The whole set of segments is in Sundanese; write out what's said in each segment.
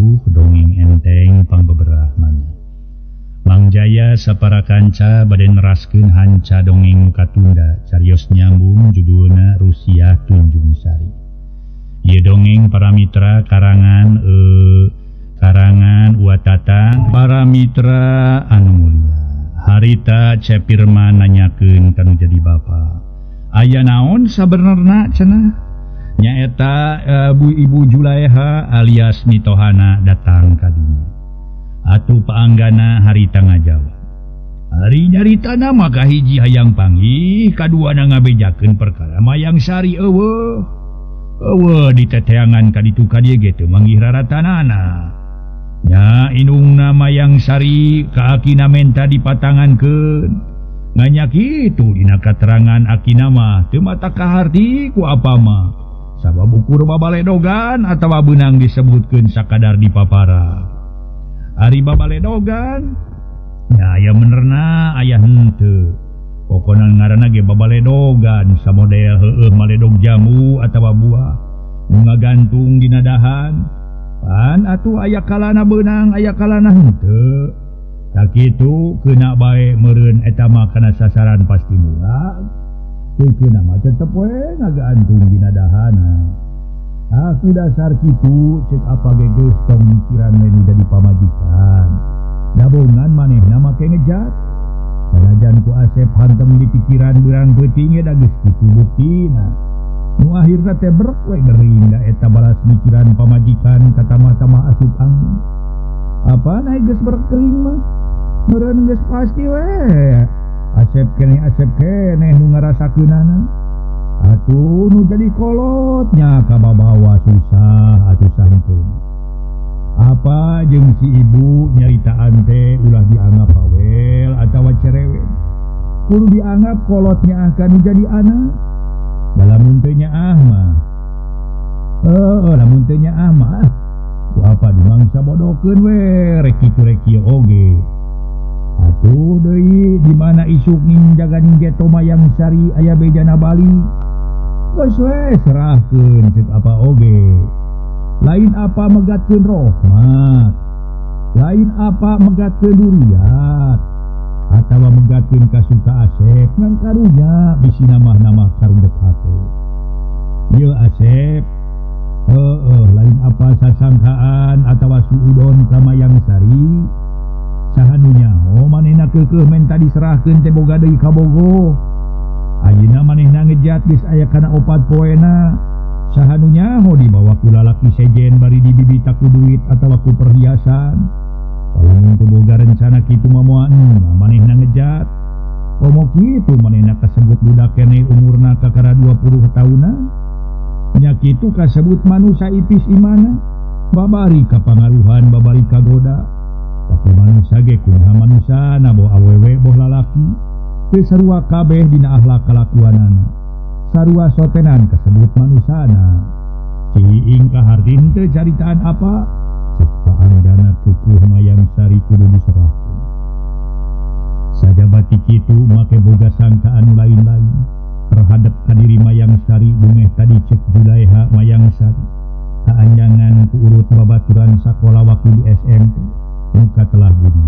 puguh dongeng enteng pangbeberah mana. Mang Jaya sapara kanca bade neraskeun hanca dongeng nu katunda carios nyambung judulna Rusiah Tunjung Sari. Ieu dongeng para mitra karangan karangan Uwa Tatang para mitra anu mulia. Harita Cep Firman nanyakeun kanu jadi bapa. Aya naon sabenerna cenah? Nyaeta Bu Ibu Julaeha alias mitohana datang kadinya. Atuh paanggana harita ngajawab. Ari nyaritana maka hiji hayang panggih, kaduana ngabejakeun perkara Mayang Sari eueuh. Eueuh diteteangan ka ditu ka dieu ge teu manggih raratanana. Nya indungna Mayang Sari ka akina menta dipatangankeun. Nganya kitu dina katerangan akina mah teu mata kaharti ku apa mah. Sabab ukur babaledogan atawa beunang disebutkeun sakadar dipapara. Ari babaledogan nya aya benerna aya henteu. Pokona ngaranna ge babaledogan samodel heueuh maledog jamu atawa buah nu ngagantung dina dahan. Pan atuh aya kalana beunang aya kalana henteu. Sakitu keuna bae meureun eta mah kana sasaran pasti murah. Teu keuna mah tetep we ngagantung dina dahana. Aku dasar kitu cek apa ge geus tong mikiran we nu jadi pamajikan. Dabongan manehna make ngejat. Sanajan ku Asep hantem di pikiran beurang peuting ge da geus kitu buktina. Nu akhirna teh brek we gering da eta balas mikiran pamajikan katamah-tamah asup angin. Apa naik geus berkering mah? Meureun geus pasti we. Asep keneh nu ngarasakeunana. Atuh nu jadi kolotnya kababawa susah atuh santun. Apa jeung si ibu nyaritaan teh ulah dianggap bawel atawa cerewet. Kudu dianggap kolotnya akan jadi anak. Lamun teu nyaah mah. Lamun teu nyaah mah. Ku apa dimangsa bodokeun we rek kitu rek kieu oge. Atuh deui di mana isuk ning jaga ning geto Mayang Sari aya bejana bali. Geus we serahkeun cek apa oge. Lain apa megatkeun rohmat. Lain apa megatkeun duriat. Atawa megatkeun kasuka Asep ngan karunya bisi namah-namah karungget hate. Ieu Asep heueuh lain apa sasangkaan atawa suudon ka Mayang Sari. Saha nu nyaho manehna keukeuh menta diserahkeun teh boga deui kabogoh. Ayeuna manehna ngejat geus aya kana 4 poena. Saha nu nyaho dibawa ku lalaki sejen bari dibibita ku duit atawa ku perhiasan. Lamun teu boga rencana kitu mah moal nya manehna ngejat. Komo kitu manehna kasebut budak keneh umurna kakara 20 tahunan. Nya kitu kasebut manusa ipis imana. Babari kapangaruhan babari kagoda. Tapi manusa ge kumaha manusana boh awewe boh lalaki. Teu sarua kabeh dina akhlak kalakuanana. Sarua sotenan kasebut manusana. Ciing kaharti henteu caritaan apa? Cek paanggana keukeun Mayang Sari kudu diserahkeun. Sajabati kitu make boga sangkaan lain-lain terhadap kadiri Mayang Sari bungeh tadi cek Julaeha Mayang Sari. Kaanjangan ku urut babaturan sakola waktu di SMP. Muka telah budi.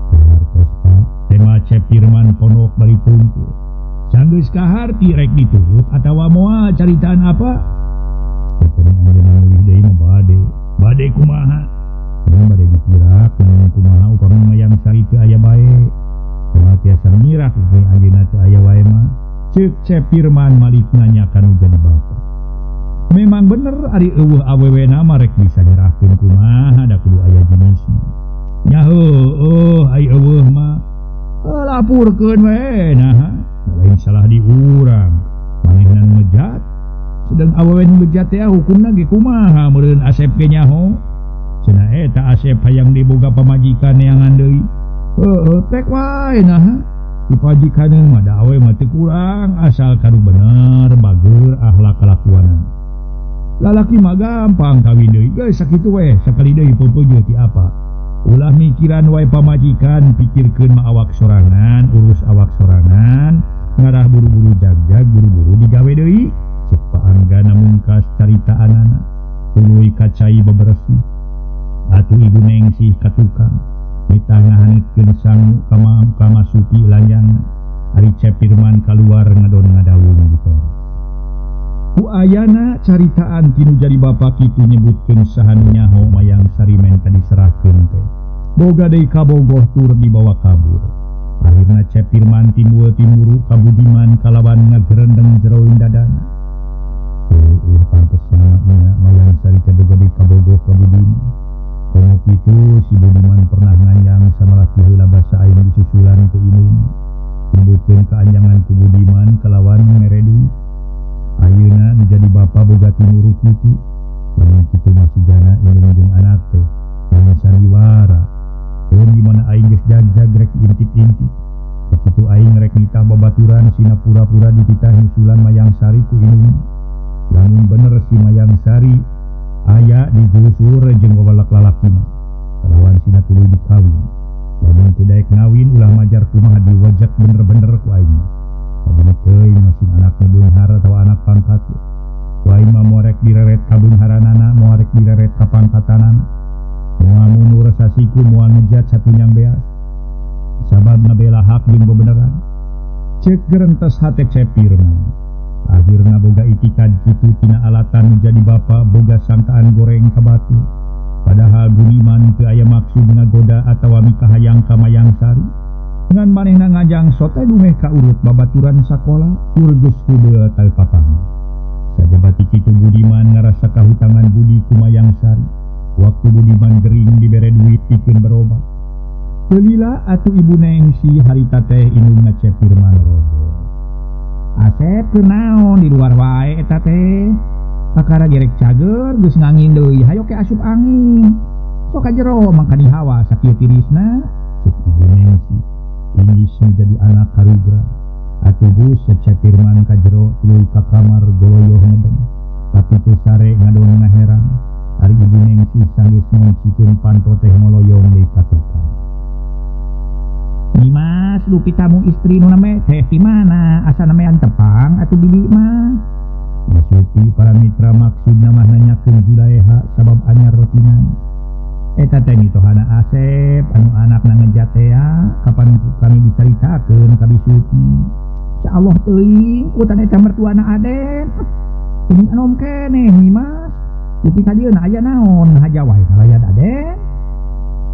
Hartos Pak, tema Cep Firman pondok bari tungku. Sanggeus kaharti rek diturut atawa moal caritaan apa? Pokona anjeunna leuwih deui mah bade. Bade kumaha? Mun bade dipirak kumaha upami Mayang Sari teu aya bae. Moal tiasa nyirak upami anjeunna teu aya wae mah. Ceuk Cep Firman malik nanya kanu jadi bapa. Memang bener ari eueuh awewena mah rek bisa nyerahkeun kumaha da kudu aya jenisna. Nya heueuh ai eueuh mah lapurkeun we naha lain salah di urang. Manehna nu ngejat sedang awewe nu ngejat teh hukumna ge kumaha meureun Asep ge nyaho. Cenah eta Asep hayang diboga pamajikan neangan deui. Heueuh pek wae naha. Dipajikan mah da awe mah teu kurang asal kanu bener bager akhlak kalakuanana. Lalaki mah gampang kawin deui geus sakitu we sakali deui peupeujeuh ti apa. Ulah mikiran wae pamajikan pikirkeun mah awak sorangan urus awak sorangan ngarah buru-buru jagjag buru-buru digawe deui. Cek paanggana mungkas caritaanana tuluy kacai bebersih. Atuh Ibu Nengsih ka tukang nitah ngahaneutkeun sangu ka Masupi lanjangna. Ari Cep Firman kaluar ngadon ngadawung di teras. Ku ayana caritaan tinu jadi bapa kitu nyebutkeun saha nu nyaho Mayang Sari menta diserahkeun teh. Boga deui kabogoh tur dibawa kabur. Akhirna Cep Firman timbul timuru ka Budiman kalawan ngagerendeng jeroeun dadana. Heueuh pantes nya Mayang Sari teh boga deui kabogoh ka Budiman. Komo kitu si Budiman pernah nganjang samalaki heula basa aing disusulan ku indungna. Nyebutkeun kaanjangan ku Budiman kalawan mere duit. Ayeuna nu jadi bapa boga timuru kitu. Lamun kitu mah sigana indung jeung anak teh lain sandiwara. Keun di mana aing geus jag-jag rek intip-intip. Kitu aing rek nitah babaturan sina pura-pura dititah nyusulan Mayang Sari ku indungna. Lamun bener si Mayang Sari aya digusur jeung wawalak lalakina. Kalawan sina tuluy dikawin. Lamun teu daek ngawin ulah majar kumaha diwajak bener-bener ku aing. Pabeulit teuing masing anak nu beunghar atawa anak pangkat. Ku aing mah moal rek direret ka beungharanana, moal rek direret ka pangkatanana. Moal mundur sasiku, moal ngejat satunyang beas. Sabab ngabela hak jeung bebeneran. Ceuk gerentes hate Cep Firman. Akhirna boga itikad kitu tina alatan nu jadi bapa boga sangkaan goreng ka batu. Padahal Budiman teu aya maksud ngagoda atawa mikahayang ka Mayang Sari. Ngan manehna ngajang sote dumeh ka urut babaturan sakola tur geus heubeul teu papanggih. Sajabati kitu Budiman ngarasa kahutangan budi ku Mayang Sari. Waktu Budiman gering dibere duit pikeun berobat. Teu lila atuh Ibu Nengsi harita teh indungna Cep Firman rodo. Asep kunaon di luar wae eta teh. Kakara gerek cager geus ngangin deui hayo ke asup angin. Sok ka jero mangkani hawa sakieu tirisna. Cek Ibu Nengsi inggis menjadi anak karugra. Atuh geus Cep Firman ka jero tuluy ka kamar goloyoh ngedeng. Tapi teu sare ngadon ngaherang. Ari Ibu Nengsi sanggeus ngoncikeun panto teh ngoloyong deui ka tukang. Nyimas lupi tamu istri nu name teh di mana asa namean tepang atuh bibi mah. Masupi para mitra maksudna mah nanyakeun Zulaeha sabab anyar rutinan. Eta teh mitohana Asep anu anakna ngejat tea kapan kami dicaritakeun ka Bisupi. Insyaallah teuing ku tan eta mertuana Aden. Teuing anom keneh Nyimas. Lupi ka dieu na aya naon haja wae ngalayan Aden.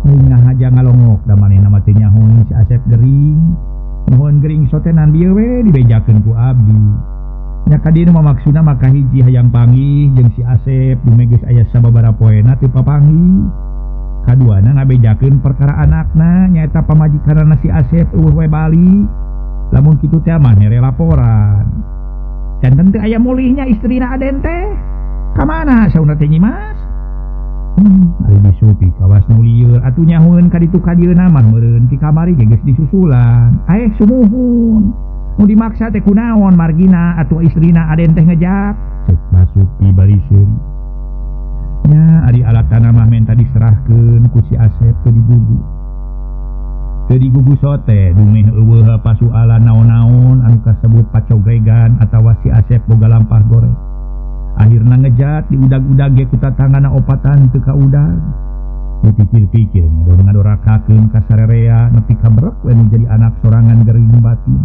Meuing ngahaja ngalongok da manehna mah teu nyaho si Asep gering. Nuhun gering sotenan bieu we dibejakeun ku abdi. Nya ka dieu mah maksudna maka hiji hayang panggih jeung si Asep dume geus aya sababaraha poena teu papanggih. Kaduana ngabejakeun perkara anakna nyaeta pamajikanna si Asep eueuh we bali. Lamun kitu teh mah mere laporan. Janten teu aya mulihnya istrina Aden teh. Ka mana sauna teh Nyimas? Ari Bisupi kawas nu lieur atuh nyahoeun ka ditu ka dieuna mah meureun ti kamari ge geus disusulan. Aeh sumuhun. Nu dimaksa teh kunaon margina atuh istrina Aden teh ngejak. Cek Masupi bari seuri. Nya ari alatana mah menta diserahkeun ku si Asep teu digugu. Teu digugu sote dumeh eueuh pasualan naon-naon anu kasebut pacogregan atawa si Asep boga lampah goreng. Akhirna ngejat diudag-udag ge ku tatanggana opatan teu kaudag. Dipikir-pikir ngador-ngadorakakeun ka sarerea nepi ka berek we nu jadi anak sorangan gering batin.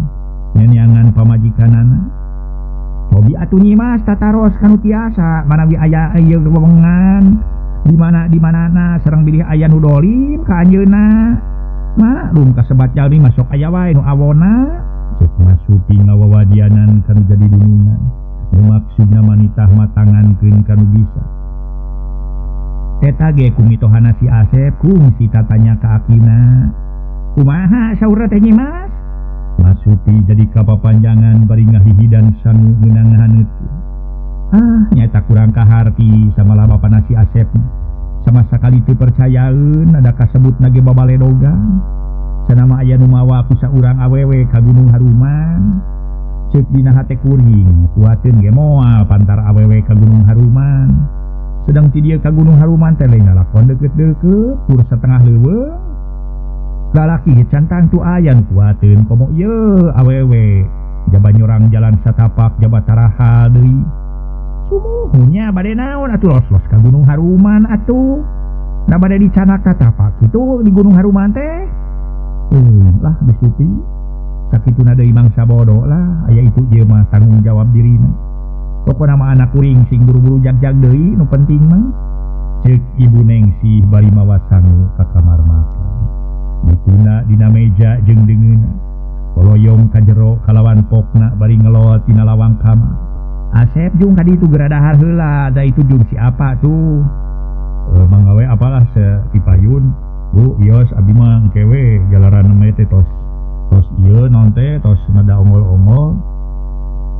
Nyanyangan pamajikanana. Cobi atuh Nyimas tataros kanu tiasa manawi aya ieu wewengan di mana di manana sareng bilih aya nu dolim ka anjeunna. Maklum kasebat jalmi mah sok aya wae nu awona. Cek Masupi ngawawadianan kanu jadi dunungan. Nu maksudna manitah matangankeun kanu bisa. Eta ge kumitohana si Asep kungsi tatanya ka akina. Kumaha saurna teh Nyimas? Masupi jadi kapapanjangan bari ngahihidan sangu meunang ngahaneutkeun. Ah, nyata kurang kaharti samalah bapana si Asep. Sama sakali teu percayaeun ada kasebutna ge babaledogan. Cenah mah aya nu mawa ku saurang awewe ka Gunung Haruman. Ceuk dina hate kuring, kuateun ge moal pantar awewe ka Gunung Haruman. Sedang ti dieu ka Gunung Haruman teh lain lalakon deukeut-deukeut tur satengah leuweung. Lalaki ge can tangtu aya nu kuateun komo ieu awewe. Jaba nyorang jalan satapak jaba taraha deui. Sumuhunnya bade naon atuh los-los ka Gunung Haruman atuh. Da bade dicanak tatapak kitu di Gunung Haruman teh. Lah bisupi. Sakituna deui mangsa bodoh lah aya itu ieu mah tanggung jawab dirina. Pokona mah anak kuring sing buru-buru jag-jag deui nu penting mah. Ceuk Ibu Nengsih bari mawa sangu ka kamar makan. Dituna dina meja jeung deungeunna. Koloyong ka jero kalawan pokna bari ngelot tina lawang kamar. Asep jung ka ditu geura dahar heula, da itu jung si apa tuh. Manggawe apalah sepipayun. Bu, ios abdi mah engke we jalaran mah teh tos tos ieu naon teh tos nada ongol-ongol.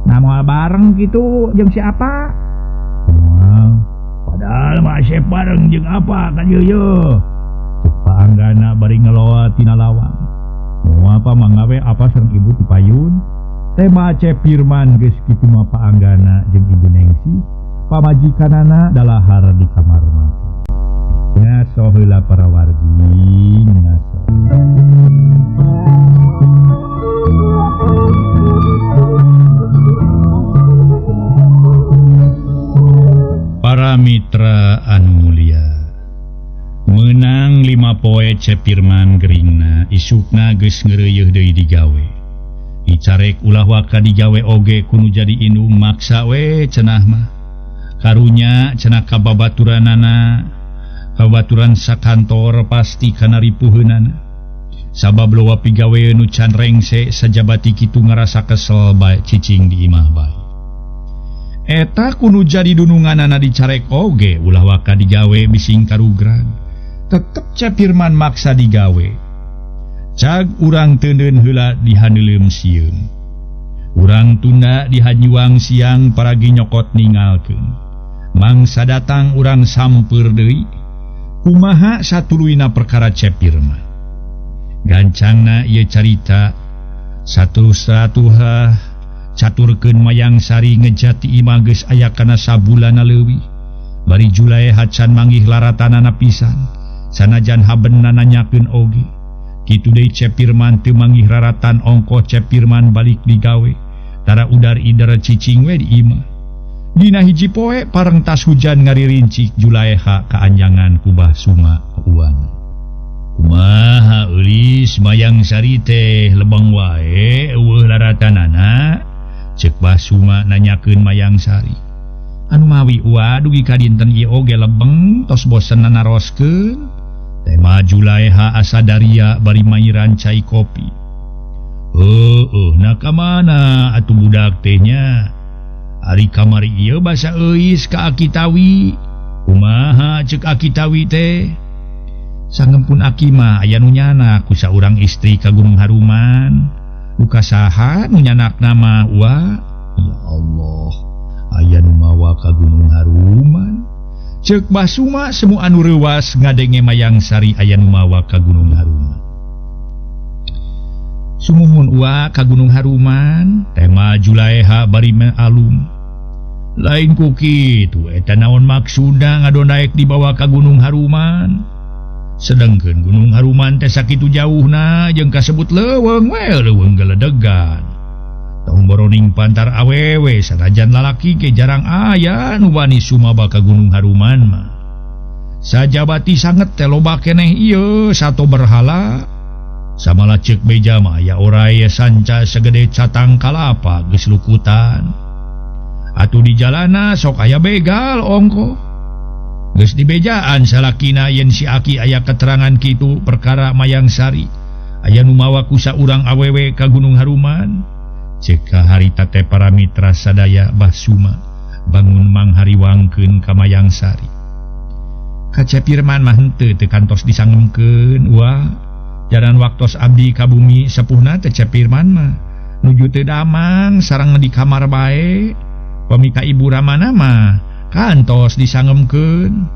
Nah moal bareng kitu jeung si apa? Moal. Padahal mah Asep bareng jeung apa ka dieu yeuh. Cek Pak Anggana bari ngeloa tina lawang. Moal apa manggawe apa sareng ibu dipayun. Teh mah Cep Firman geus kitu mah Pak Anggana jeung Ibu Nengsih pamajikanana dalahar di kamar makan. Ngaso heula para wargi ngaso. Para mitra anu mulia, meunang 5 poe Cep Firman geringna isukna geus ngeureuyeuh deui digawe. Dicarek ulah waka digawe oge kudu jadi indung maksa we cenah mah. Karunya cenah ka babaturanana, kabaturan sakantor pasti kana ripuheunana. Sabab loba pigawe nu can rengse sajabati kitu ngarasa kesel bae cicing di imah bae. Eta kudu jadi dununganana dicarek oge ulah waka digawe bising karugrag. Tetep Cep Firman maksa digawe. Cag urang teuneun heula dihaneuleum sieun. Urang tunda dihanyuang siang paragi nyokot ningalkeun. Mangsa datang urang sampeur deui. Kumaha satuluyna perkara Cep Firman. Gancangna ieu carita satu-satuha caturkeun Mayang Sari ngejati imah geus aya kana sabulanna leuwih. Bari Julaeha can manggih laratanana pisan. Sanajan habenna nanyakeun oge. Kitu deui Cep Firman teu manggih raratan ongkoh Cep Firman balik digawe. Tara udar ider cicing we di imah. Dina hiji poe pareng tas hujan ngaririncik Julaeha kaanjangan ku Bah Suma uan. Kumaha eulis Mayang Sari teh lebeng wae eueuh laratanana? Ceuk Bah Suma nanyakeun Mayang Sari. Anu mawi ua dugi ka dinten ieu oge lebeng tos bosen naroskeun. Tema Julaeha asa daria bari mairan cai kopi. Heueuh, na ka mana atuh budak teh nya? Ari kamari ieu basa euis ka Aki Tawi. Kumaha ceuk Aki Tawi teh? Sangempun Aki mah aya nu nyanak ku saurang istri ka Gunung Haruman. Luka saha nu nyanakna mah ua? Ya Allah, aya nu mawa ka Gunung Haruman. Ceuk Bah Suma semu anu reuwas ngadenge Mayang Sari aya nu mawa ka Gunung Haruman. Sumuhun ua ka Gunung Haruman, tema Julaeha bari alum. Lain ku kitu eta naon maksudna ngadon daek dibawa ka Gunung Haruman. Sedengkeun Gunung Haruman teh sakitu jauhna jeung kasebut leuweung we leuweung geledegan. Tong boroning pantar awewe sanajan lalaki ge jarang aya nu wani sumaba ka Gunung Haruman mah. Sajabati sanget teh loba keneh ieu sato berhala. Samala ceuk beja mah aya oray sanca segede catang kalapa geus lukutan. Atuh di jalana sok aya begal ongkoh. Geus dibejaan salakina yen si Aki aya keterangan kitu perkara Mayang Sari. Aya nu mawa ku saurang awewe ka Gunung Haruman. Ceuk harita teh para mitra sadaya Bah Suma bangun manghariwangkeun ka Mayang Sari. Ka Cep Firman mah henteu teu kantos disangemkeun wah. Jalan waktos abdi ka bumi sepuhna teh Cep Firman mah nuju teu damang sareng di kamar bae. Pamika Ibu Ramana mah kantos disangemkeun.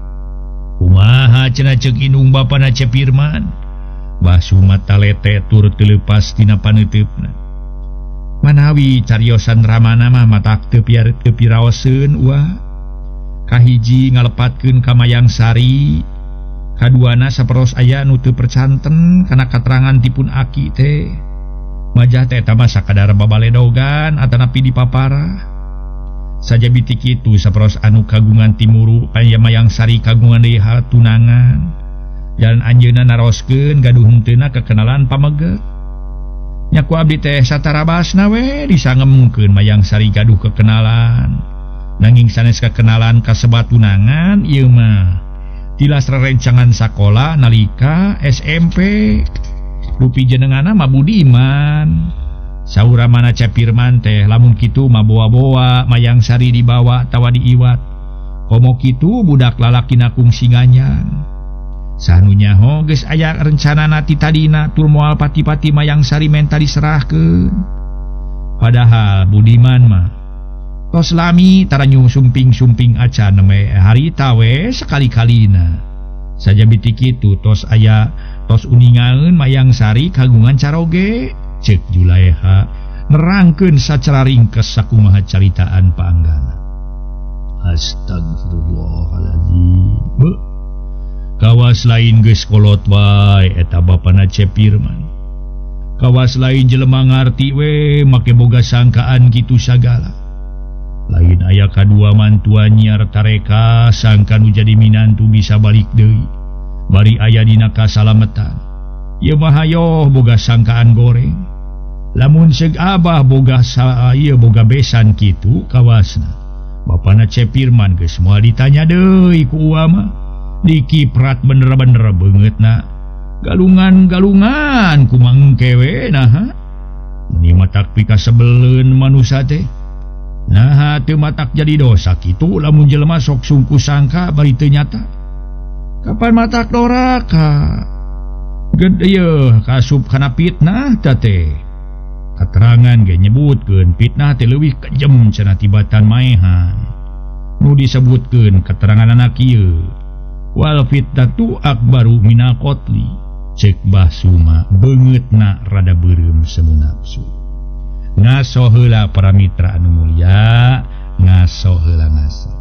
Kumaha cenah ceuk indung bapana Cep Firman. Bah Suma talete tur teu leupas tina paneuteup-na. Manawi cariosan Ramana mah matak teu piraoseun wah. Kahiji ngalepatkeun ka Mayang Sari. Kaduana saperos aya nu teu percanten kana katerangan tipun Aki teh. Majah teh eta mah sakadar babaledogan atanapi dipapara. Saja biti kitu saperos anu kagungan timuru aya Mayang Sari kagungan deui hal tunangan. Jalan anjeunna naroskeun gaduh henteuna kekenalan pameget. Nya ku abdi teh satarabasna we disangemkeun Mayang Sari gaduh kekenalan. Nanging sanes kekenalan kasebat tunangan ieu mah. Tilas rerencangan sakola nalika SMP. Rupi jenengana mah Budiman. Saura mana Capirman teh lamun kitu mah boa-boa Mayang Sari dibawa tawa diiwat. Komo kitu budak lalakina kungsi nganyang. Sanu nyaho geus aya rencanana ti tadina tur moal pati-pati Mayang Sari menta diserahkeun. Padahal Budiman mah tos lami tara sumping-sumping acan we harita we sekali-kalina. Saja biti kitu tos aya tos uningaeun Mayang Sari kagungan caroge. Cek Juleha nerangkeun sacara ringkes sakumaha caritaan paanggana. Astagfirullahaladzim. Beuh. Kawas lain geus kolot wae eta bapana Cepirman. Kawas lain jelema ngarti we make boga sangkaan kitu sagala. Lain aya kadua mantua nyiar tareka sangka nu jadi minantu bisa balik deui. Bari aya dina kasalametan. Ieu mah hayoh boga sangkaan goreng. Lamun seug abah boga ieu boga besan kitu kawasna. Bapana Cepirman geus moal ditanya deui ku uwa mah. Dikiprat bener-bener beungeutna. Galungan-galungan kumangke we naha. Meuni matak pikasebeleun manusa teh. Naha teu matak jadi dosa kitu lamun jelema sok sungku sangka bari teu nyata. Kapan matak doraka? Gede yeuh kasup kana fitnah ta teh. Katerangan ge nyebutkeun fitnah teh leuwih kejem cenah tibatan maehan. Nu disebutkeun keteranganana kieu. Wal fitnatu akbaru minal qatli. Cek Bah Suma beungeutna rada beureum semu nafsu. Ngaso heula para mitra anu mulia, ngaso heula ngaso.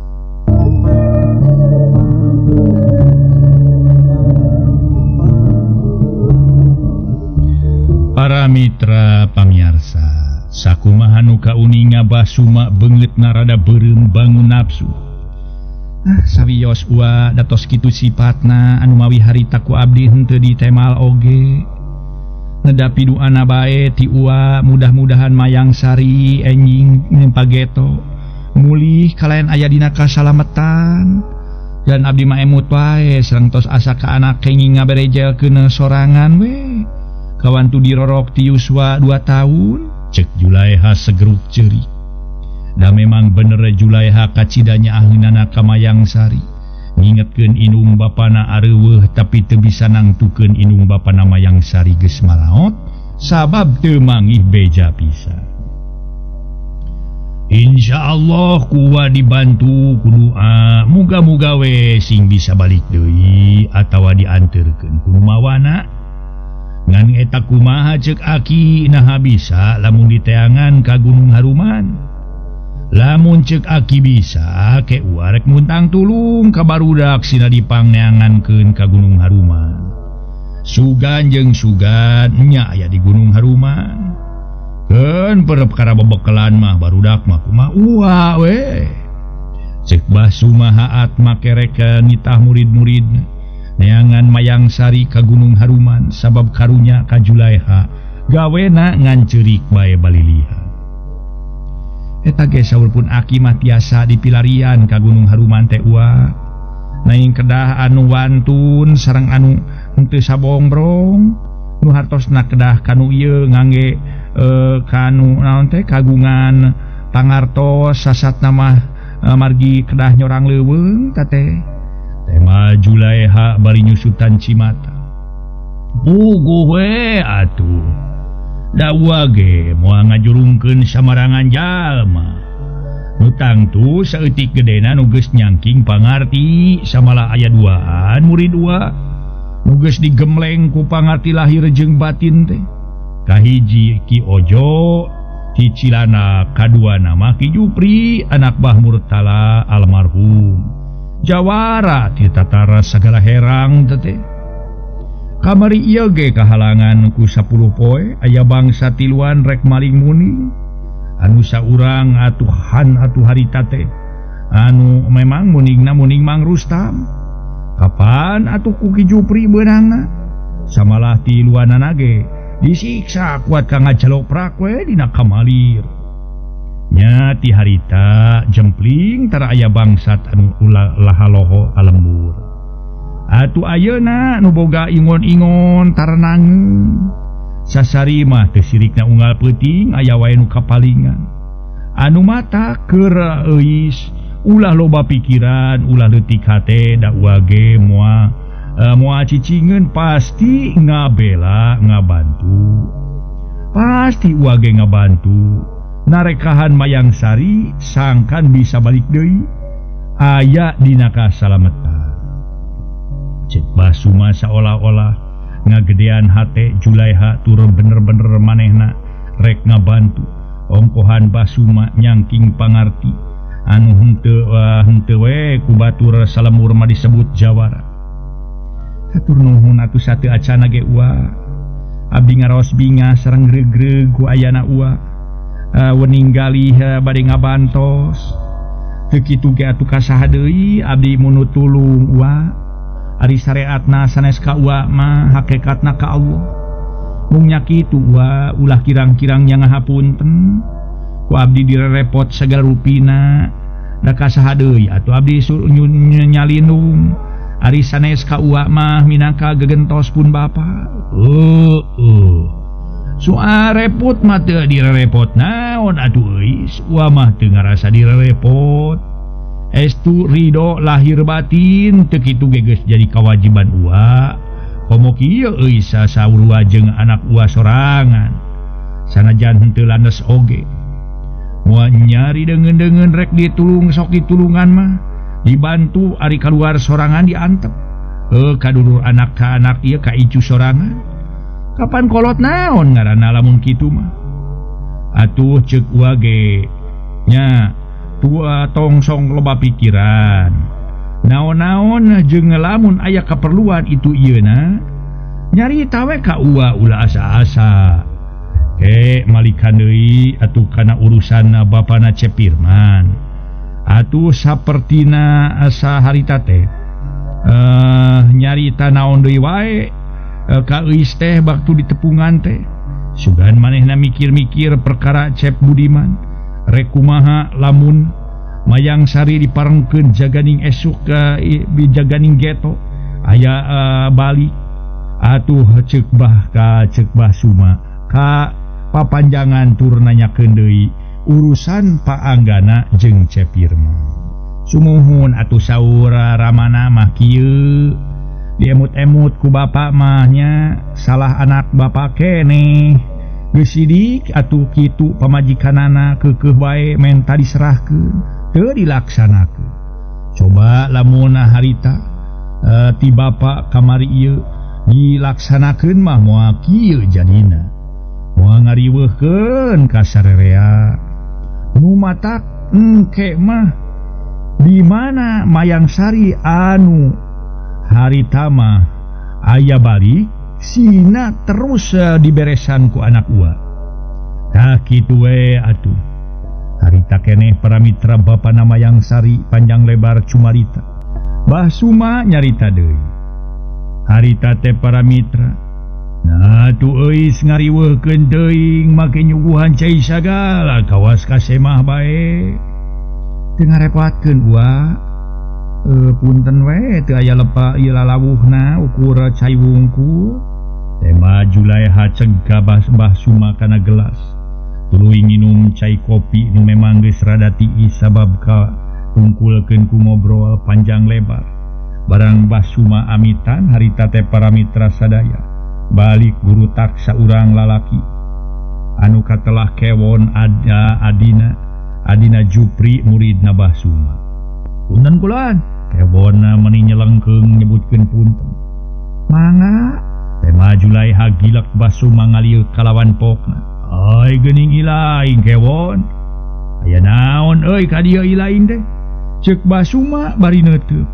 Para mitra pamiarsa, sakumaha nu kauninga Bah Suma beungeutna rada beureum bangun nafsu. Ah, sawios ua datos kitu sipatna anu mawi harita ku abdi henteu ditemal oge. Nedapi duana bae ti ua mudah-mudahan Mayang Sari enjing pageto mulih kalayan aya dina kasalametan. Dan abdi mah emut wae sareng tos asa ka anak kenging ngaberejelkeun sorangan we. Kawantu dirorok ti yuswa 2 tahun. Cek Juleha segeruk ceuri. Da memang bener Juleha kacidanya aheunana ka Mayang Sari. Ngingetkeun indung bapana areuweuh tapi teu bisa nangtukeun indung bapana Mayang Sari geus maraot sabab teu mangih beja pisan. Insyaallah kuwa dibantu ku doa, muga-muga we sing bisa balik deui atawa dianterkeun ku mawana. Ngan eta kumaha ceuk aki naha bisa lamun diteangan ka Gunung Haruman. Lamun ceuk aki bisa ke uarek muntang tulung ka barudak sina dipangneangankeun ka Gunung Haruman. Sugan jeung sugan nya aya di Gunung Haruman. Keun perkara bebekelan mah barudak mah kumaha ua we. Ceuk Bah Suma haat make rek nitah murid-muridna. Neangan Mayang Sari ka Gunung Haruman sabab karunya ka Juleha gawena nganceurik bae balilihan. Eta ge saur pun aki mah tiasa dipilarian ka Gunung Haruman teh ua. Naing kedah anu wantun sareng anu henteu sabongbrong nu hartosna kedah kanu ieu ngangge kanu naon teh kagungan pangartos sasatna mah margi kedah nyorang leuweung ta teh. Tema Juleha bari nyusutan cimata. Puguh we atuh. Da ua ge moal ngajurungkeun samarangan jalma. Nu tangtu saeutik gedena nu geus nyangking pangarti samalah aya duaan murid ua. Nu geus digemleng ku pangarti lahir jeung batin teh. Kahiji Ki Ojo, Ki Cilana, kadua nama Ki Jupri, anak Bah Murtala almarhum. Jawara ti tatara sagala herang teh. Kamari ieu ge kahalangan ku 10 poe aya bangsa tiluan rek maling muni. Anu saurang atuhan atuh harita teh anu memang muningna muning Mang Rustam. Kapan atuh ku Ki Jupri beunangna? Samalah tiluanana ge disiksa kuat ka ngajaloprak we dina kamalir. Nya ti harita jempling tara aya bangsat anu ulah lahaloho ka lembur. Atuh ayeuna nu boga ingon-ingon tarenangeun. Sasari mah teu sirikna unggal peuting aya wae nu kapalingan. Anu mata keur euis ulah loba pikiran, ulah leutik hate da uage moal moal cicingeun pasti ngabela ngabantu. Pasti uage ngabantu. Narekahan Mayang Sari sangkan bisa balik deui aya dina kasalametan. Cek Basuma saolah-olah ngagedean hate Julaiha turun bener-bener manehna rek ngabantu. Ongkohan Basuma nyangking pangarti anu henteu henteu we ku batur salemur mah disebut jawara. Hatur nuhun atuh sateu acana ge ua. Abdi ngaraos bingah sareng gregreg ku ayana ua. Wening galih bade ngabantos. Teu kitu ge atuh ka saha deui abdi mun nu tulung ua. Ari sareatna sanes ka ua mah hakikatna ka Allah. Mung nya kitu ua ulah kirang-kirang nya ngahapunten. Ku abdi direrepot sagala rupina. Da ka saha deui atuh abdi nyalindung. Ari sanes ka ua mah minangka gegentos pun bapa. Heueuh. Soal repot mah teu direrepot naon atuh euis. Ua mah teu ngarasa direrepot. Estu ridho lahir batin teu kitu ge geus jadi kawajiban ua. Komo kieu euis sasaur ua jeung anak ua sorangan. Sanajan henteu landes oge. Moal nyari deungeun-deungeun rek ditulung sok ditulungan mah. Dibantu ari kaluar sorangan diantep. Heuh kadulur anak ka anak ieu ka icu sorangan. Kapan kolot naon ngaranna lamun kitu mah. Atuh ceuk ua ge nya tua tongsong loba pikiran. Naon-naon jeung lamun aya kaperluan itu ieuna nyarita we ka ua ulah asa-asa. Ke malikan deui atuh kana urusanna bapana Cepirman. Atuh sapertina asa harita teh nyarita naon deui wae ka euis teh waktu ditepungan teh. Sugan manehna mikir-mikir perkara Cep Budiman. Rek kumaha lamun Mayang Sari diparengkeun jaganing esuk ka jaganing geto aya balik. Atuh ceuk bah ka ceuk Bah Suma ka papanjangan tur nanyakeun deui urusan Pak Anggana jeung Cepirman. Sumuhun atuh saur Ramana mah kieu. Diemut-emut ku bapak mahnya salah anak bapak keneh. Geus sidik atuh kitu pamajikanana keukeuh wae menta diserahkeun teu dilaksanakeun. Coba lamun harita ti bapak kamari ieu dilaksanakeun mah moal kieu jadina. Moal ngariweuhkeun ka sarerea. Nu matak engke mah di mana Mayang Sari anu harita mah aya balik sina terus diberesan ku anak ua. Tah kitu we atuh. Harita keneh para mitra bapana Mayang Sari panjang lebar cumarita. Bah Suma nyarita deui. Harita teh para mitra. Nah atuh euis ngariweuhkeun teuing make nyuguhan cai sagala kawas ka semah bae. Teu ngarepotkeun ua. Punten we teu aya lepa ieu lalawuhna ukur cai wungkul. Tema Julaiha cegah Bah Suma kana gelas. Tuluy nginum cai kopi nu memang geus rada tiis sabab ka tungkulkeun ku ngobrol panjang lebar. Barang Bah Suma amitan harita teh para mitra sadaya. Balik guru tak saurang lalaki anu katelah kewon ada adina adina Jupri muridna Bah Suma. Punten kulan kewonna meni nyelengkeung nyebutkeun punten. Mangga tema Julaiha gilek Bah Suma ngalieu kalawan pokna. Ai geuning ilaing kewon. Aya naon euy ka dieu ilaing teh? Ceuk Bah Suma bari neuteuk.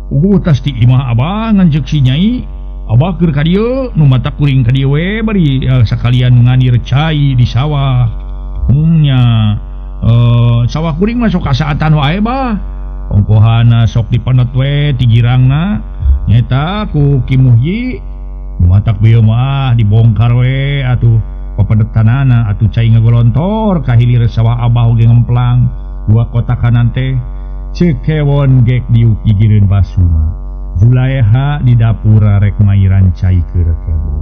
Uguh tas ti imah abah ngan ceuk si nyai. Abah keur ka dieu nu mata kuring ka dieu we bari sakalian nganir cai di sawah. Nya sawah kuring mah sok kasaatan wae bah. Ongkohana sok dipenet we ti girangna nyaeta ku Ki Muhyi. Matak bieu mah dibongkar we atuh papedetanana atuh cai ngagolontor ka hilir sawah abah oge ngemplang dua kotakan teh. Ceuk Kewon gek diuk gigireun Basuma. Julaeha di dapur rek mairan cai keur Kewon.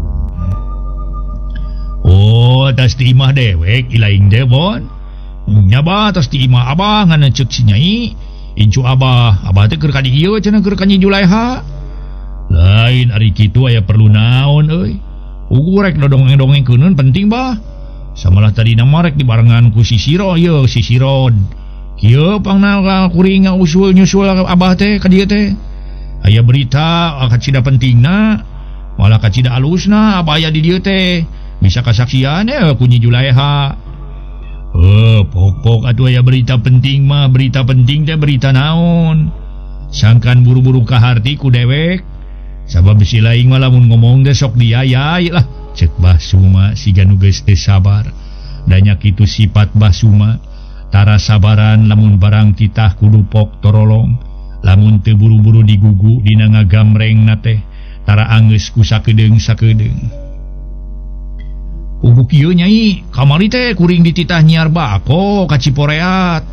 Oh, tas ti imah dewek ilaing teh Bon. Nya bah tas ti imah abah ngan ceuk si Nyai. Incu abah, abah teh keur ka dieu cenah keur ka Nyi Julaeha. Lain ari kitu aya perlu naon euy. Ugu rek dodongeng-dongeng keuneun penting bah. Samalah tadina mah rek dibarengan ku si Siro ieu si Sirod. Kieu pangna kuring ngausul nyusul abah teh ka dieu teh. Aya berita kacida pentingna, malah kacida alusna abah aya di dieu teh. Bisa kasaksian ku Nyi Julaeha. Pok-pok atuh aya berita penting mah, berita penting teh berita naon. Sangkan buru-buru kaharti ku dewek. Sabab si laing mah lamun ngomong teh sok diayai lah. Cek Basuma siga nu geus teu sabar. Danya kitu sifat Basuma. Tara sabaran lamun barang titah kudu pok torolong. Lamun teu buru-buru digugu dina ngagamreng na teh tara anggeus ku sakedeung-sakedeung. Ugu kieu Nyai, kamari teh kuring dititah nyiar bako ka Ciporeat.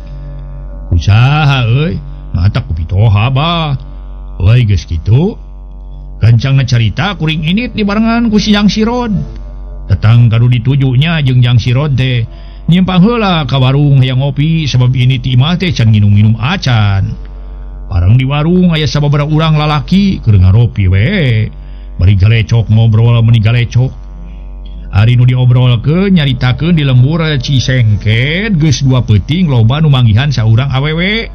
Usaha euy, matak ku pitoha bah. Euy geus kitu. Gancangna carita kuring init dibarengan ku si Jang Sirod. Datang kadu ditujunya jeung Jang Sirod teh. Nyimpang heula ka warung hayang ngopi sabab ini ti imah teh can nginum-nginum acan. Bareng di warung aya sababaraha urang lalaki keur ngaropi we. Bari galecok ngobrol meuni galecok. Ari nu diobrolkeun nyaritakeun di lembur Cisengket geus dua peuting loba nu manggihan saurang awewe.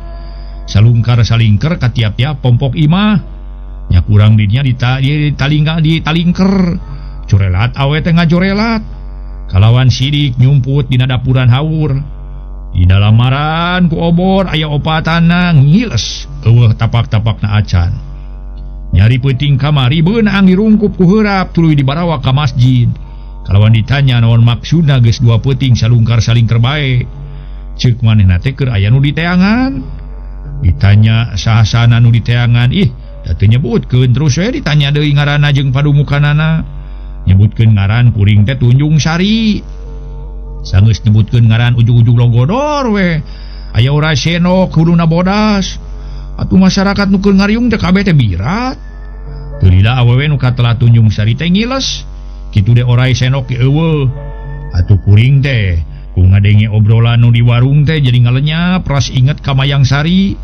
Salungkar salingker ka tiap-tiap pompok imah. Nya kurang dinya ditalingker. Corelat awe teh ngajorelat. Kalawan sidik nyumput dina dapuran haur. Di dalamaran ku obor aya opatana ngiles eueuh tapak-tapakna acan. Nyari peuting kamari beunang dirungkup ku heurap tuluy dibarawa ka masjid. Kalawan ditanya naon maksudna geus dua peuting salungkar salingker bae. Ceuk manehna teh keur aya nu diteangan. Ditanya saha-sahana nu diteangan, ih da teu nyebutkeun terus we ditanya deui ngaranna jeung padumukanana. Nyebutkeun ngaran kuring teh Tunjung Sari. Sanggeus nyebutkeun ngaran ujug-ujug logodor we. Aya ora senok huduna bodas. Atuh masyarakat nu keur ngariung teh kabeh teh birat. Teu lila awewe nu katelah Tunjung Sari teh ngiles. Kitu de orai senok ge eueuh. Atuh kuring teh ku ngadenge obrolan nu di warung teh jadi ngalenyap ras inget ka Mayang Sari.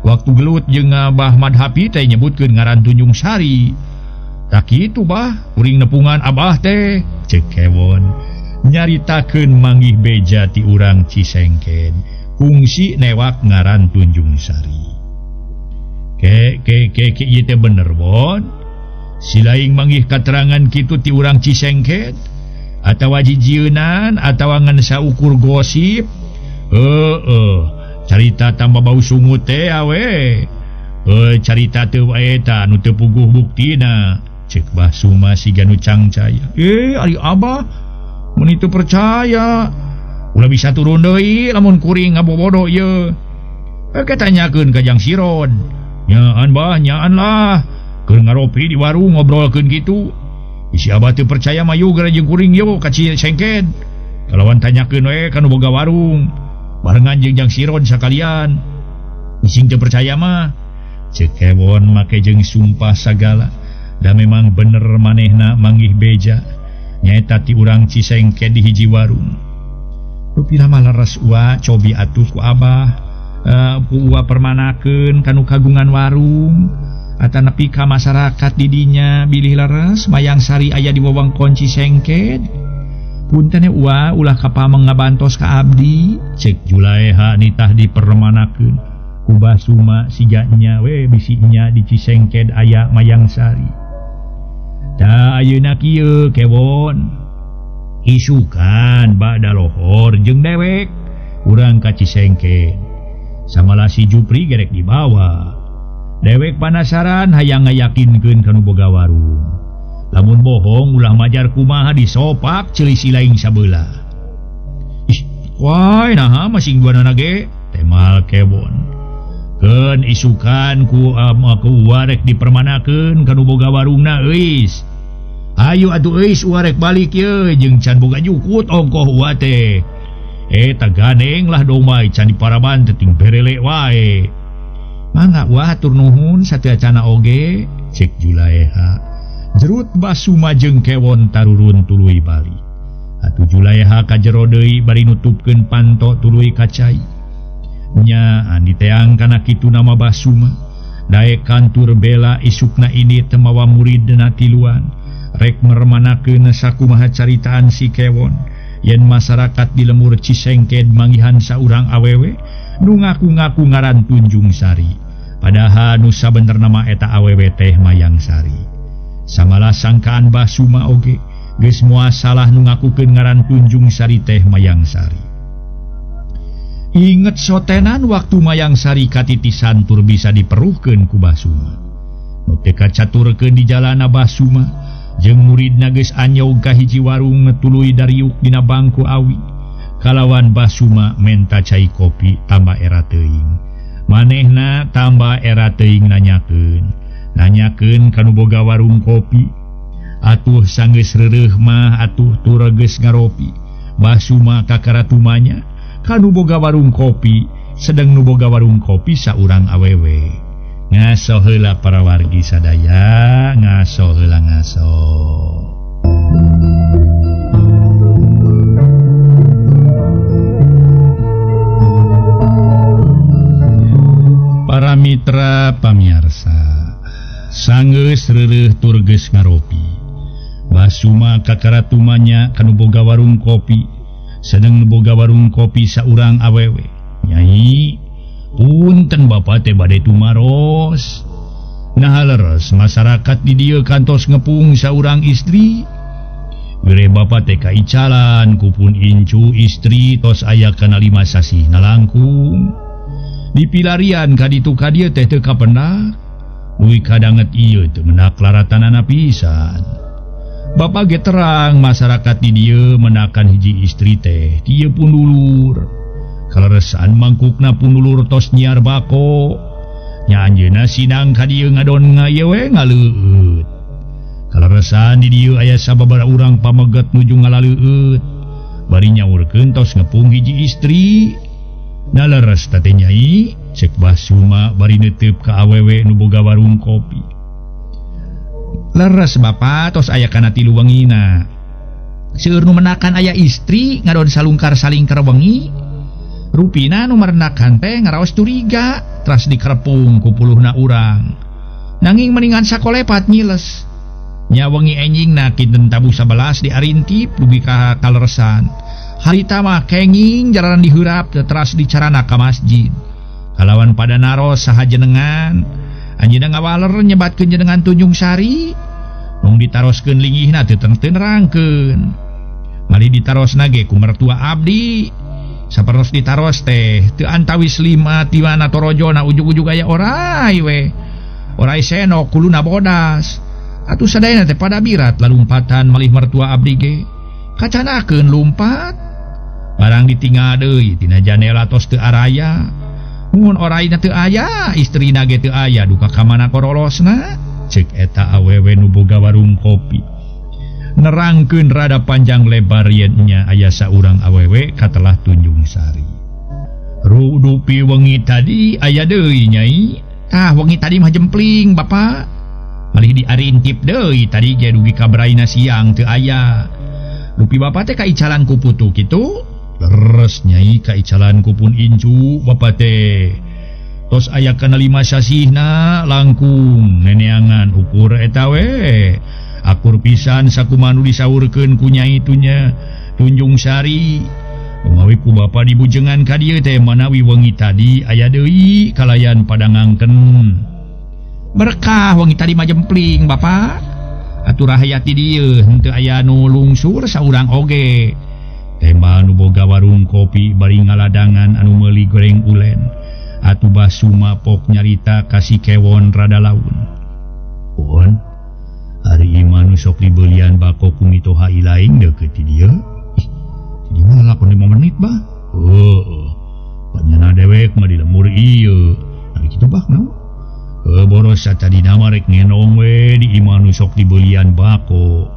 Waktu gelut jeung Abah Madhapi teh nyebutkeun ngaran Tunjung Sari. Tak kitu bah, kuring nepungan abah teh. Ceuk Kewon nyaritakeun manggih beja ti urang Cisengken. Kungsi newak ngaran Tunjung Sari. Ke ke ke ke ieu teh bener Bon. Si laing manggih katerangan kitu ti urang Cisengket atawa jijieunan atawa ngan saukur gosip. Heeh, carita tambah bau sungut teh awe. Carita teu eta nu teu puguh buktina. Ceuk Basuma siga nu cangcaya. Ari abah mun teu percaya ulah bisa turun deui lamun kuring ngabobodo ieu. Ke tanyakeun ka Jang Sirod. Nyaan bah, nyaan lah. Keur ngaropi di warung ngobrolkeun kitu. Bisi abah teu percaya mah yuk jeung kuring yuk ka Cisengket. Kalawan tanyakeun we ka nu boga warung. Barengan jeung Jang Sirod sakalian. Bising teu percaya mah. Ceuk Kewon make jeung sumpah sagala. Da memang bener manehna manggih beja. Nyaeta ti urang Cisengket di hiji warung. Rupina mah leres ua cobi atuh ku abah. Ku ua permanakeun kanu kagungan warung. Atanapi ka masyarakat didinya bilih leres Mayang Sari aya di wewengkon Cisengket. Punten ua ulah kapameng ngabantos ka abdi. Ceuk Julaeha nitah dipermanakeun. Ku Basuma siganya we bisinya di Cisengket aya Mayang Sari. Ta ayeuna kieu Kewon. Isukan bada lohor jeung dewek urang ka Cisengket. Samalah si Jupri gerek dibawa. Dewek panasaran hayang ngayakinkeun ka nu boga warung. Lamun bohong ulah majar kumaha disopak ceuli si laing sabelah. Ih, Wah naha masing duanana ge temal kewon. Keun isukan ku aku warek dipermanakeun ka nu boga warungna euis. Ayo atuh euis warek balik ye jeung can boga jukut ongkoh wa teh. Eta ganeng lah domai can diparaban teh ting berele wae. Mangga wah hatur nuhun sateuacana oge cek Julaeha. Jerut Basuma jeung kewon tarurun tuluy balik. Atuh Julaeha ka jero deui bari nutupkeun panto tuluy ka cai. Nya andi teang kana kitu nama Basuma. Daek kantur bela isukna ini temawa muridna tiluan. Rek mermanakeun sakumaha caritaan si kewon. Yen masyarakat di lemur Cisengked manggihan saurang awewe nu ngaku-ngaku ngaran Tunjung Sari. Padahal nu sabenerna mah eta awewe teh Mayang Sari. Samalah sangkaan Basuma oge geus moal salah nu ngakukeun ngaran Tunjung Sari teh Mayang Sari. Inget sotenan waktu Mayang Sari katitisan tur bisa diperuhkeun ku Basuma. Nu teu kacaturkeun di jalana Basuma jeung muridna geus anyog ka hiji warung tuluy dariuk dina bangku awi. Kalawan Basuma menta cai kopi tambah era teuing. Manehna tambah era teuing nanyakeun. Nanyakeun ka nu boga warung kopi. Atuh sanggeus reureuh mah atuh tur geus ngaropi. Basuma kakaratumanya ka nu boga warung kopi, sedang nu boga warung kopi saurang awewe. Ngaso heula para wargi sadaya, ngaso heula ngaso. Para mitra pamiarsa, sanggeus reureuh tur geus ngaropi. Basuma kakaratumanya ka nu boga warung kopi, sedang nu boga warung kopi saurang awewe. Nyai, punten bapa teh bade tumaros. Nah leres masyarakat di dieu kantos ngepung saurang istri. Wire bapa teh kaicalan kupun incu istri tos aya kana 5 sasih nalangkung. Dipilarian ka ditu ka dieu teh teu kapendak. Uy kadanget ieu teu menak laratanana pisan. Bapa ge terang masyarakat di dieu menakan hiji istri teh dieu pun dulur. Kaleresan mangkukna pun dulur tos nyiar bako. Nya anjeunna sinang ka dieu ngadon ngaye we ngaleueut. Kaleresan di dieu aya sababaraha urang pameget nuju ngalaleueut. Bari nyaurkeun tos ngepung hiji istri. Nah leres teh nyai, cek Basuma bari neuteup ka awewe nu boga warung kopi. Leres bapa tos aya kana 3 wengina. Seueur nu menakan aya istri ngadon salungkar salingkar wengi. Rupina nu merenakan teh ngaraos curiga, teras dikerepung ku puluhna urang. Nanging mendingan sakolepat nyiles. Nya wengi enjingna kinten tabuh 11 diarintip dugi ka kaleresan. Harita mah kenging jalanan diheurap teras dicarana ka masjid. Kalawan pada naros saha jenengan. Anjeunna ngawaler nyebatkeun jenengan Tunjung Sari. Mung ditaroskeun linggihna teu nerangkeun. Mali ditarosna ge ku mertua abdi. Sapertos ditaros teh teu antawis 5 ti mana torojona ujug-ujug aya orai we. Orai senok kuluna bodas. Atuh sadayana teh pada birat lalumpatan malih mertua abdi ge. Kacanakeun lumpat. Barang ditinggal deui tina janela tos teu araya. Mun oraina teu aya, istrina ge teu aya duka ka mana korolosna? Ceuk eta awewe nu boga warung kopi. Nerangkeun rada panjang lebar yen nya aya saurang awewe katelah Tunjung Sari. Rudupi wengi tadi aya deui nyai. Tah wengi tadi mah jempling bapa. Malih diarintip deui tadi ge dugi ka baraina siang teu aya. Dupi bapa teh kaicalan ku putu kitu. Leres nyai kaicalan ku pun incu bapa teh. Tos aya kana 5 sasihna langkung neneangan ukur eta we. Akur pisan sakumaha nu disaurkeun ku nyai tunya Tunjung Sari. Mawi ku bapa dibujengan ka dieu teh manawi wengi tadi aya deui kalayan padangangkeun. Berkah wengi tadi mah jempling bapa. Atuh rahayat di dieu henteu aya nu lungsur saurang oge. Tema nu boga warung kopi bari ngaladangan anu meuli goreng ulen. Atuh Basuma pok nyarita ka si kewon rada laun. Pun ari imah nu sok dibeulian bako ku mitoha ilaing deukeut ti dieu. Ih, di mana 5 menit bah? Heuh, panyana dewek mah di lembur ieu. Ari kitu bah naon? Boros satadina mah rek ngenong we di imah nu sok dibeulian bako.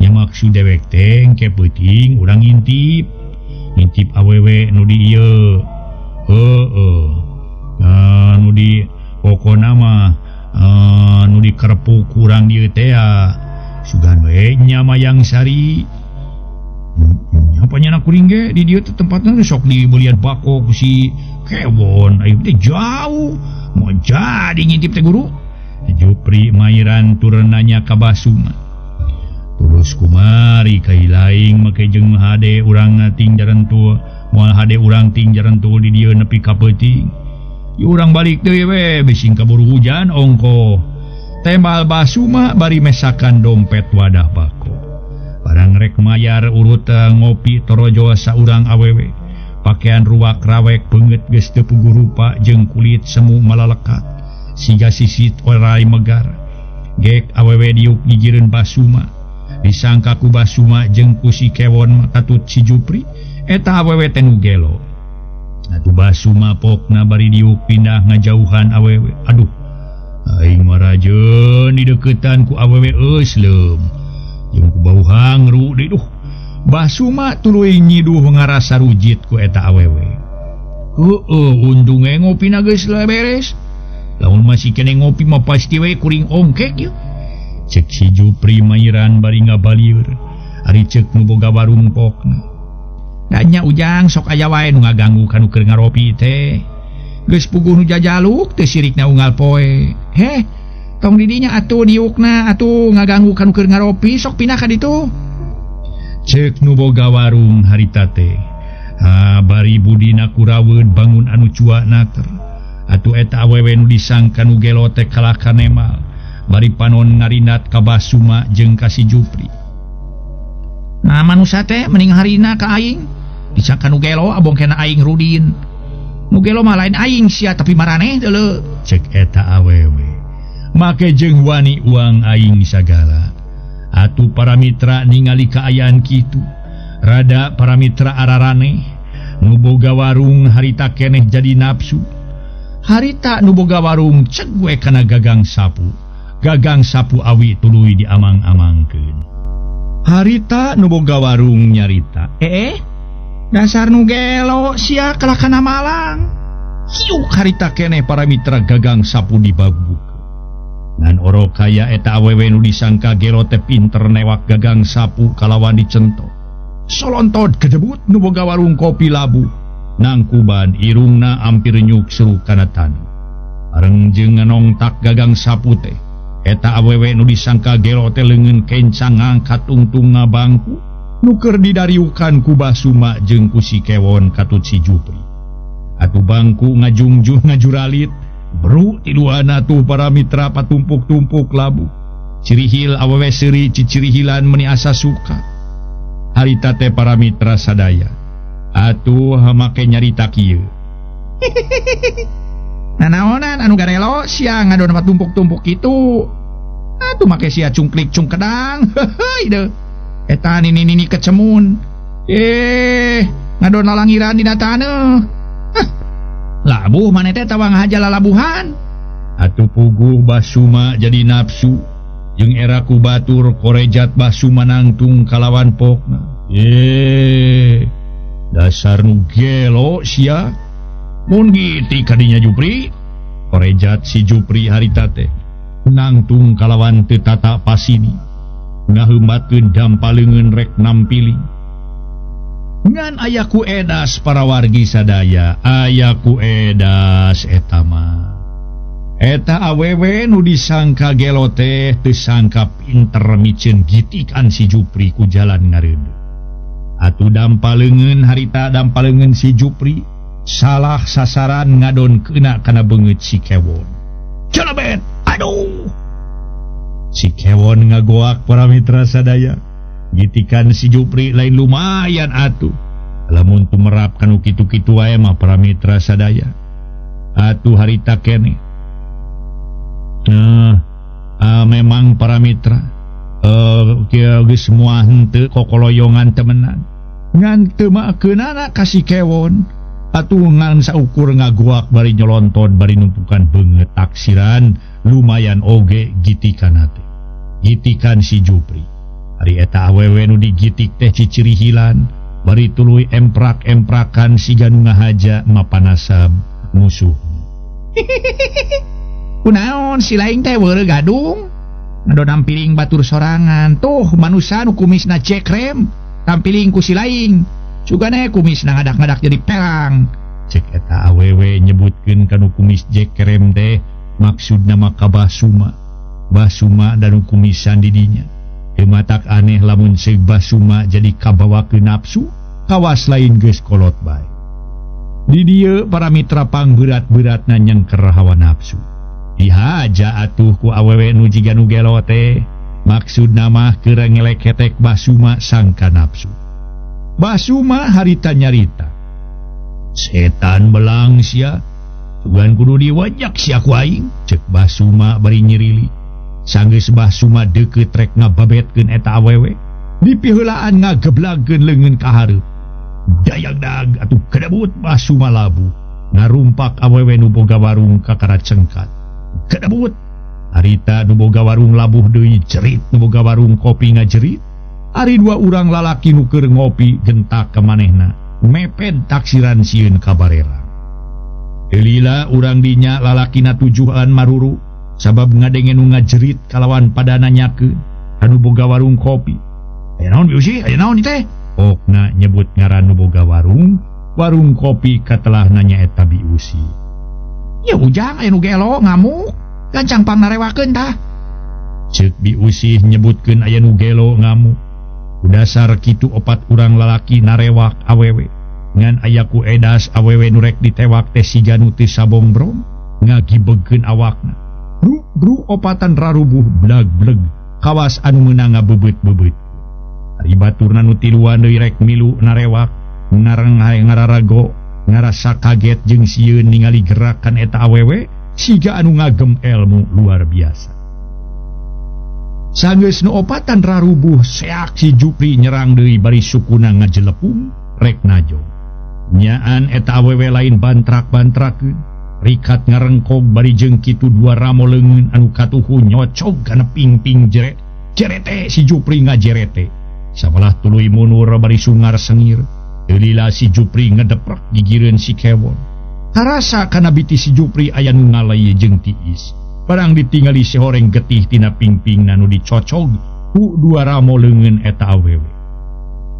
Nya maksud dewek teh engke peuting urang ngintip. Ngintip awewe nu di ieu. Heueuh. Nu di pokona mah nu di kerpuk urang dieu teh sugan we nya Mayang Sari. Apa nya kuring ge di dieu teh tempatna sok dibeulian bako ku si Kewon. Ayo teh jauh. Mau jadi ngintip teh guru. Jupri Mairan turun nanya ka Basuma. Terus kumari kailaing make jeung hade urang ting jarentul, moal hade urang ting jarentul di dieu nepi ka peuting. Ieu urang balik deui we bising kaburu hujan ongko. Tembal Basuma bari mesakan dompet wadah bako. Barang rek mayar urut ngopi torojo saurang awewe. Pakaian ruak rawek beungeut geus teu puguh rupa jeung kulit semu malalekat. Siga sisit orai megar. Gek awewe diuk gigireun Basuma. Disangka ku Basuma jeung ku si Kewon mah katut si Jupri eta awewe teh nu gelo. Atuh Basuma pokna bari diuk pindah ngajauhan awewe. Aduh, aing mah rajeun dideukeutan ku awewe eus leum. Jeung ku bau hangru deui duh. Basuma tuluy nyiduh ngarasa rujit ku eta awewe. Heueuh, untung ge ngopina geus beres. Lamun masih kene ngopi mah pasti we kuring ongkek yeuh. Cek si Jupri Mairan bari ngabalieur. Ari cek nu boga warung pokna. Da nya Ujang sok aya wae nu ngaganggu ka nu keur ngaropi teh. Geus puguh nu jajaluk teh sirikna unggal poe. Heh, tong di dinya atuh diukna atuh ngaganggu ka nu keur ngaropi sok pindah ka ditu. Cek nu boga warung harita teh. Ha bari budina kuraweun bangun anu cuakna ter. Atuh eta awewe nu disangka nu gelo teh kalah ka nemal. Bari panon ngarinat ka Basuma jeung ka si Jupri. Nah manusa teh mending harina ka aing. Disangka nu gelo abong kena aing rudin. Nu gelo mah lain aing sia tapi maraneh deuleu. Cek eta awewe. Make jeung wani uang aing sagala. Atuh para mitra ningali kaayaan kitu. Rada para mitra araraneh. Nu boga warung harita keneh jadi nafsu. Harita nu boga warung cek we kana gagang sapu. Gagang sapu awi tuluy diamang-amangkeun. Harita nu boga warung nyarita, dasar nu gelo sia kalah kana malang. Hiuk harita keneh para mitra gagang sapu dibaguk. Ngan orok kaya eta awewe nu disangka gelo teh pinter newak gagang sapu kalawan dicento. Solontod kedebut nu boga warung kopi labu. Nangkuban irungna ampir nyuk seru kana taneuh. Bareng jeung nontak gagang sapu teh. Eta awewe nu disangka gelo teh leungeun kencang ngangkat tungtung ngabangku nu keur didariukan ku Basuma jeung ku si Kewon katut si Jupri. Atuh bangku ngajungjung ngajuralit bru tiduana tuh para mitra patumpuk-tumpuk labu. Cirihil awewe seuri cicirihilan meuni asa suka. Harita teh para mitra sadaya. Atuh make nyarita kieu. Nanaonan anu garelo sia ngadon patumpuk-tumpuk kitu. Atuh make sia cungklik cungkedang. Heuheuy deuh. Eta nini-nini kecemun. Ngadon lalangiran dina taneuh. Hah. Labuh maneh teh tawang haja lalabuhan. Atuh puguh Basuma jadi nafsu. Jeung era ku batur korejat Basuma nangtung kalawan pokna. Dasar nu gelo sia. Mun gitu kadinya Jupri. Korejat si Jupri harita teh nangtung kalawan teu tata pasini. Ngaheumatkeun dampaleungeun rek nampili. Ngan ayaku edas para wargi sadaya, ayaku edas eta mah. Eta awewe nu disangka gelo teh teu sangka pinter miceun gitikan si Jupri ku jalan ngareuneuh. Atuh dampaleungeun harita dampaleungeun si Jupri salah sasaran ngadon kena kana beungeut si Kewon. Celebet, aduh. Si Kewon ngagoak para mitra sadaya. Gitikan si Jupri lain lumayan atuh. Lamun tumerap kanu kitu-kitu wae mah para mitra sadaya. Atuh harita keneh. Memang para mitra geus moal henteu kokoloyongan temenan. Ngan teu maekeunana ka si Kewon. Atuh ngan saukur ngaguak bari nyolonton bari numpukan beungeut taksiran lumayan oge gitikan teh. Gitikan si Jupri. Ari eta awewe nu digitik teh cicirihilan bari tuluy emprak-emprakan siga nu ngahaja mapanasab musuh. Kunaon si laing teh weureu gadung? Ngadon piring batur sorangan. Tuh manusa nu kumisna cekrem, tampiling ku si laing. Sugane kumisna ngadak-ngadak jadi perang. Cek eta awewe nyebutkeun kanu kumis jekrem teh maksudna mah ka Basuma. Basuma dan nu kumisan di dinya. Teu matak aneh lamun seug Basuma jadi kabawa ke nafsu, kawas lain geus kolot bae. Di dieu para mitra pangberat-beratna nyengker hawa nafsu. Dihaja atuh ku awewe nu jiga nu gelo teh, maksudna mah keur ngeleketek Basuma sangka nafsu. Basuma harita nyarita. Setan belang sia, tugan kudu diwajak sia ku aing, cek Basuma bari nyirili. Sanggeus Basuma deukeut rek ngababetkeun eta awewe, dipiheulaan ngageblagkeun leungeun ka hareup. Dayagdag atuh kedebut Basuma labuh, ngarumpak awewe nu boga warung kakara cengkat. Kedebut harita nu boga warung labuh deui jerit, nu boga warung kopi ngajerit. Ari dua urang lalaki nu keur ngopi gentak ka manehna, meped taksiran sieun ka barera. Lila urang dinya lalakina tujuhan maruru sabab ngadenge nu ngajerit kalawan pada nanyakeun anu boga warung kopi. Aya naon bieu sih? Aya naon teh? Okna nyebut ngaran nu boga warung, warung kopi katelah nanya eta biusi. Ya ujang aya nu gelo ngamuk, gancang pangnarewakeun tah. Ceuk biusih nyebutkeun aya nu gelo ngamuk. Dasar kitu opat urang lalaki narewak awewe. Ngan aya ku edas awewe nu rek ditewak teh siga nu teu sabongbrom, ngagibegkeun awakna. Bru bru opatan rarubuh blag-bleg kawas anu meunang ngabebeut-bebeut. Ari baturna nu tiluan deui rek milu narewak, ngareng ngararago, ngarasa kaget jeung sieun ningali gerakan eta awewe siga anu ngagem elmu luar biasa. Sanggeus nu opatan rarubuh seak si Jupri nyerang deui bari sukuna ngajelepung rek najo. Nyaan eta awewe lain bantrak-bantrakeun, rikat ngarengkog bari jeung kitu dua ramo leungeun anu katuhu nyocog kana pingping jeret. Jerete si Jupri ngajerete. Sabalah tuluy mundur bari sungar sengir. Lila si Jupri ngedeprek gigireun si Kewon. Karasa kana biti si Jupri aya nu ngalai jeung tiis. Barang ditingali si horeng getih tina pingpingna nu dicocog ku dua ramo leungeun eta awewe.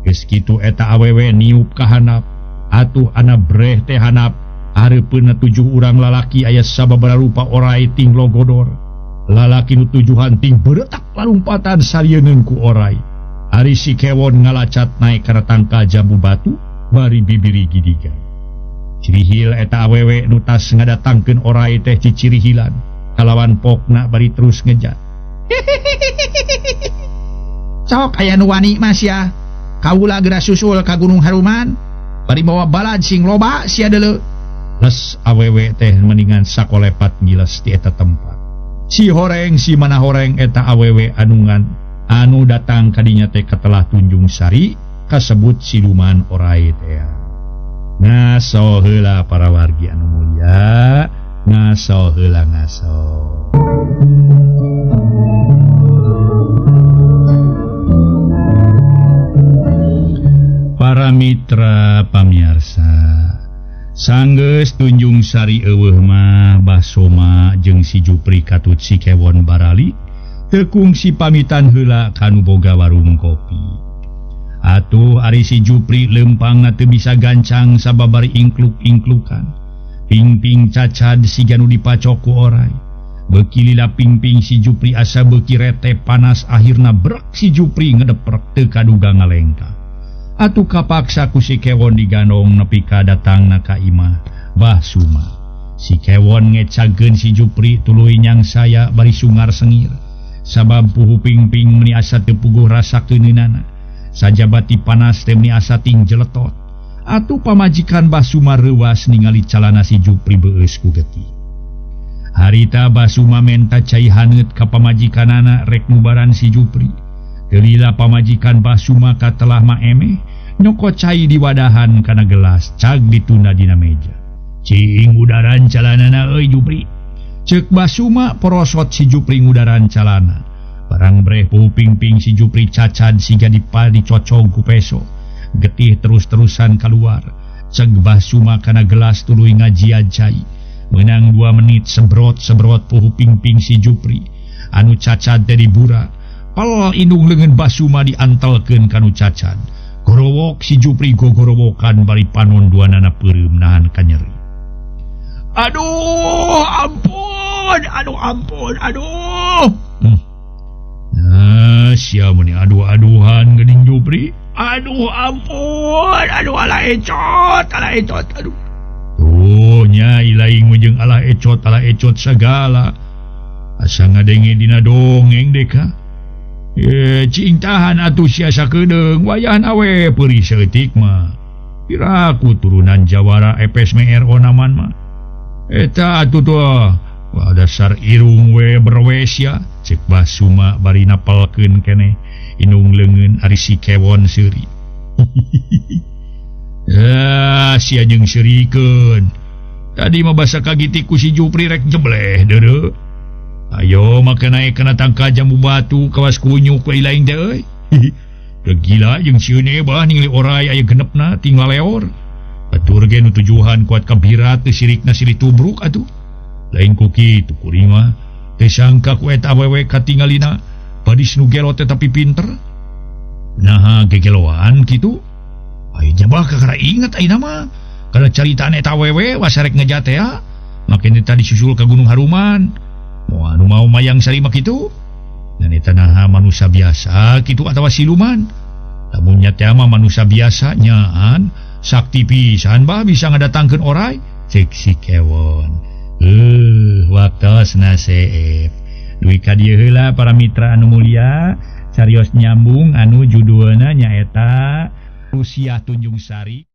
Geus kitu eta awewe niup ka handap. Atuh ana breh teh handap. Hareupeunna tujuh urang lalaki aya sababaraha rupa orai ting logodor. Lalaki nu tujuhan ting beretak lalumpatan sarieungeun ku orai. Ari si Kewon ngalacat naik kana tangkal jambu batu bari bibiri gidigan. Cirihil eta awewe nu tas ngadatangkeun orai teh cicirihilan kalawan pokna bari terus ngejat. Sok aya nu wani mah sia. Kaula geura susul ka Gunung Haruman bari mawa balad sing loba sia deuleu. Les awewe teh mendingan sakolepat ngiles di eta tempat. Si horeng si mana horeng eta awewe anungan anu datang kadinya teh katelah Tunjung Sari kasebut siluman orai teh. Ngaso heula para wargi anu mulia, ngaso heula ngaso. Para mitra pamiarsa, sanggeus Tunjung Sari eueuh mah Basoma jeung si Jupri katut si Kewon barali teu kungsi pamitan heula ka nu boga warung kopi. Atuh ari si Jupri leumpangna teu bisa gancang sababari ingkluk-ingklukan. Pingping cacad siga nu dipacok ku orai. Beuki lila pingping si Jupri asa beuki rete panas akhirna brek si Jupri ngedeprek teu kaduga ngalengka. Atuh kapaksa ku si Kewon digandong nepi ka datangna ka imah Basuma. Si Kewon ngecageun si Jupri tuluy nyang saya bari sungar sengir. Sabab puhu pingping meni asa teu puguh rasa keuneunana. Sajabati panas teh meni asa ting jeletot. Atuh pamajikan Basuma reuwas ningali calana si Jupri beueus ku getih. Harita Basuma menta cai haneut ka pamajikanana rek mubaran si Jupri. Teu lila pamajikan Basuma katelah mah emeh Nyokot cai di wadahan kana gelas cag ditunda dina meja. Cing udaran calanana euy Jupri. Ceuk Basuma porosot si Jupri ngudaran calana. Barang breh puping-ping si Jupri cacad siga dicocog ku peso. Getih terus-terusan keluar. Ceg Basuma kana gelas tuluy ngajiad cai. Menang 2 menit sebrot-sebrot puhu ping-ping si Jupri. Anu cacad teh dibura. Pel indung leungeun Basuma diantelkeun kanu cacad. Gorowok si Jupri gogorowokan bari panon duanana peureum nahan kanyeri. Aduh, ampun, aduh ampun, aduh. Nah, sia meuni aduh-aduhan geuning Jupri. Aduh ampun, aduh alah ecot, aduh. Tuh nya ilaing jeung alah ecot sagala. Asa ngadenge dina dongeng deka. Cing tahan atuh sia sakedeung wayahna we peurih saeutik mah. Piraku turunan jawara epes MRO naman mah. Eta atuh tuh. Wah dasar irung we berwes ya. Cek Basuma bari napalkeun keneh indung leungeun ari si Kewon seuri. Ah sia jeung seurikeun. Tadi mah basa kagitik ku si Jupri rek jebleh deureu. Ayo maka naik kana tangka jambu batu kawas kunyuk we lain teh euy. Gila jeung sieun bah ningali orai aya genepna tinggal leor. Batur ge nu tujuhan kuat kabirat teu sirikna silih tubruk atuh. Lain ku kitu kuring mah. Teu sangka ku eta awewe katingalina badis nu gelo teh tapi pinter. Naha gegeloan kitu. Aya jabah kakara inget ayeuna mah. Kana caritaan eta awewe wasarek ngejat teh ya. Makin tadi disusul ka Gunung Haruman. Moal nu mau mayang sari mah kitu. Dan eta naha manusia biasa kitu atawa siluman. Lamun nya teh mah manusia biasa nyaan sakti pisan bah bisa ngadatangkeun orai cek si Kewon. Waktosna seep. Duwi ka dieu heula para mitra anu mulia, carios nyambung anu judulna nyaeta Rusia Tunjung Sari.